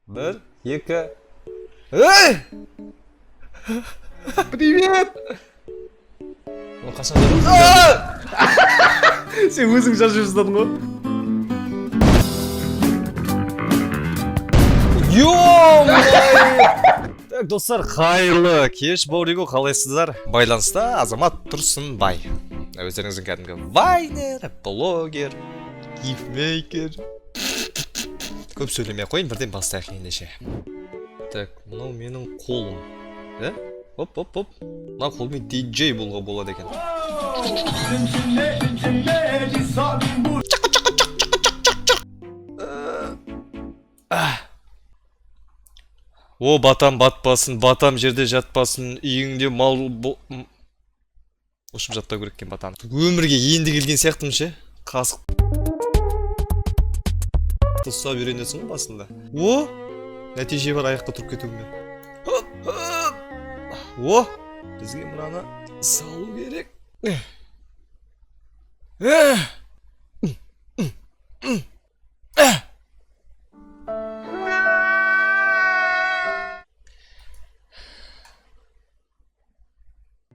Бір, екі. Ей! Привет! Оны қашан жаздың? Сен өзің жазып жаздадың ғой. Ё-моё! Так, достар, қайырлы кеш, Бауриго, қалайсыздар? Байланыста Азамат Тұрсынбай. Өздеріңіздің кәдімгі вайнер, блогер, гифмейкер. Көп сөйлемей ақ қояйын, бірден бастайық ендеше. Так, мынау менің қолым. Ә? Оп, оп, оп. Мына қолмен диджей болуға болады екен. О, батам батпасын, батам жерде жатпасын, үйіңде мал ұшып жаттау керек екен батаны. Өмірге енді келген сияқтымын ше. Қасық ұстап үйренесің ғой басында. О, нәтиже бар аяққа тұрып кетуіме. Хоп, хоп. О, бізге мынаны салу керек.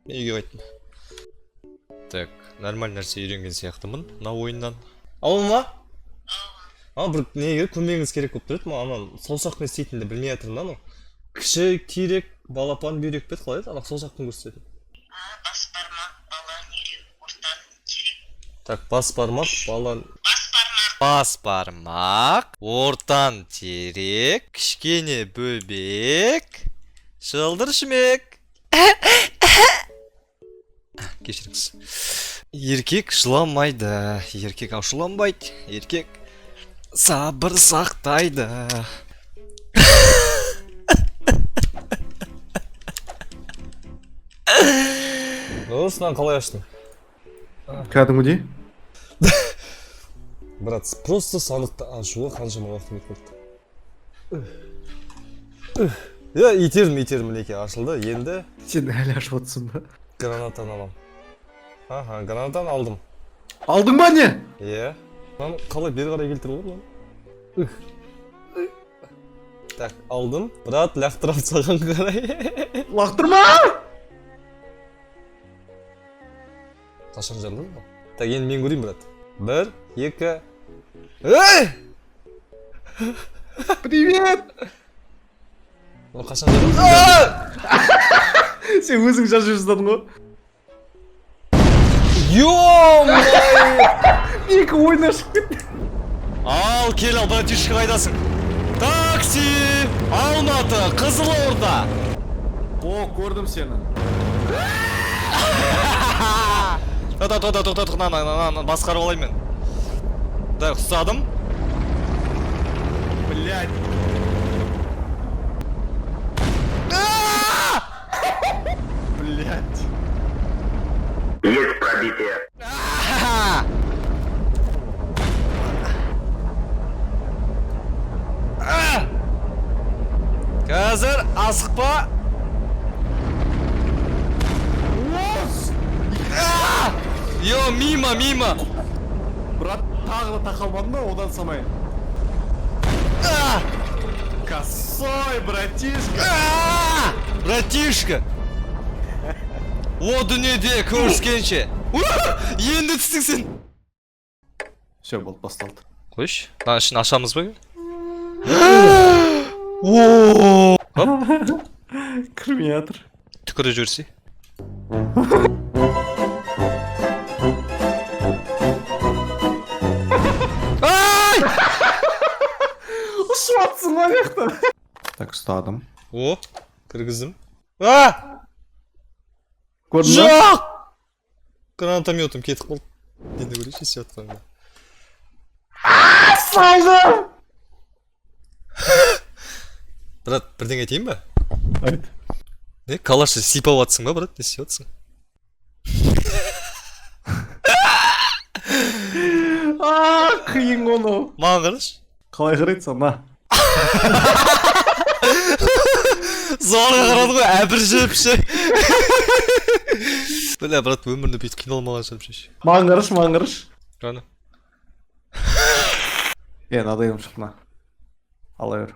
Мен үйге қайттым. Так, нормаль нәрсе үйренген сияқтымын мына ойыннан. Алло, ма? А, бір не керек, көмегіңіз керек болып тұр еді. Маған ана саусақпен істейтінді білмей жатырмын да анау. Кіші терек, балапан бүйрек пе еді, қалай еді? Ана саусақпен көрсететін. Бас бармақ, балан үйрек, ортан терек. Так, бас бармақ, балан. Бас бармақ, Бас бармақ, ортан терек, кішкене бөбек, шылдыр шүмек. Кешіріңіз. Еркек жыламайды, еркек ашуланбайды, еркек сабыр сақтайды. Осынан қалай аштың? Кәдімгідей. Брат, просто сандықты ашуға қаншама уақытым кетіп қалды. Иә, итердім, итердім, мінекей ашылды. Енді Сен әлі ашып отырсың ба? гранатаны алам. Аха, гранатаны алдым. Алдың ба не? Иә. Мынаны қалай бері қарай келтіріп ғой мынаны? Так, алдым. Брат, лақтырам саған қарай. Лақтырма! Қашан жарылды мынау? Так, енді мен көрейін, брат. Бір, екі. Ей! Привет! Оны қашан жарылды? Сен өзің жазып жаздадың ғой. Ё-моё! Екі ойын ашып кетті. Ал, кел, ал, братишка, қайдасың? Такси! Алматы, Қызылорда! О, көрдім сені. Тоқта, тоқта, тоқта, тоқта, мына, мына, мына, басқарып алайын мен. Так, ұстадым. Блядь. Блядь. Есть пробитие. Қазір асықпа. Йо, мимо, мимо. Брат, тағы да тақалмадың ба, одан самай. Косой, братишка. Братишка. О дүниеде көріскенше. Енді түстің сен. Все, болды, басталды. Қойшы. Мына ішін ашамыз ба? О! Хоп, Кірмей жатыр. түкіріп жіберсе. Ай! Ұшып жатсың ғой ана жақта. Так, ұстадым. О, кіргіздім. А! Көрдің ба? Жоқ! Гранатометім кетіп қалды. Енді көрейінші не істеп жатқанымды. Салдым! Брат, бірдеңе айтайын ба? Айт. Не, калашты сипап жатсың ба, брат? Не істеп жатсың? А, қиын ғой мынау. Маған қарашы. Қалай қарайды саған, на. Зорға қарады ғой, әбіржіп ше. Бля, брат, өмірінде бүйтіп қиналмаған шығармын ше. Маған қарашы, маған қарашы. Қане. Е, мынадай шықты, на. Ала бер.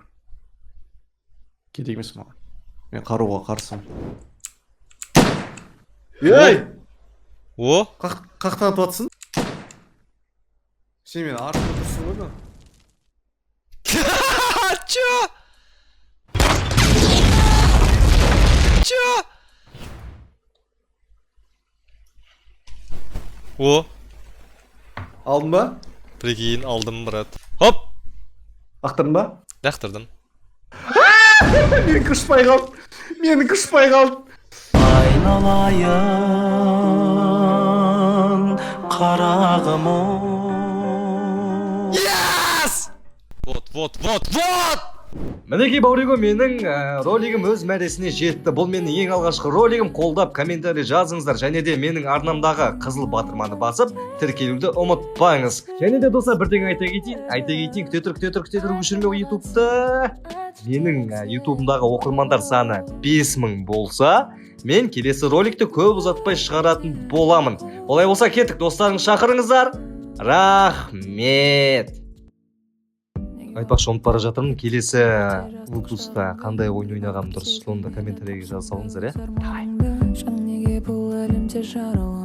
Керек емес маған. Мен қаруға қарсымын. Ей! О. Қақтан атып жатсың? Сен мені артында тұрсың ғой да. Чё? Чё? О. Алдың ба? Прикинь, алдым, брат. Хоп. Лақтырдың ба? Лақтырдым. Менікі ұшпай қалды. Менікі ұшпай қалды. Айналайын қарағым. Yes! Вот, вот, вот, вот! Мінекей, Бауриго, менің ролигім өз мәресіне жетті. Бұл менің ең алғашқы ролигім. Қолдап, комментарий жазыңыздар және де менің арнамдағы қызыл батырманы басып, тіркелуді ұмытпаңыз. Және де, достар, бірдеңе айта кетейін. Айта кетейін, күте тұр, күте тұр, күте тұр, өшірме Ютубты. Менің Ютубымдағы оқырмандар саны 5000 болса, мен келесі роликті көп ұзатпай шығаратын боламын. Олай болса, кеттік, достарыңызды шақырыңыздар. Рахмет. Айтпақшы, ұмытып бара жатырмын, келесі выпускта қандай ойын ойнағаным дұрыс, соны да комментарийге жаза салыңыздар, иә. Жан, неге бұл әлемде жаралған?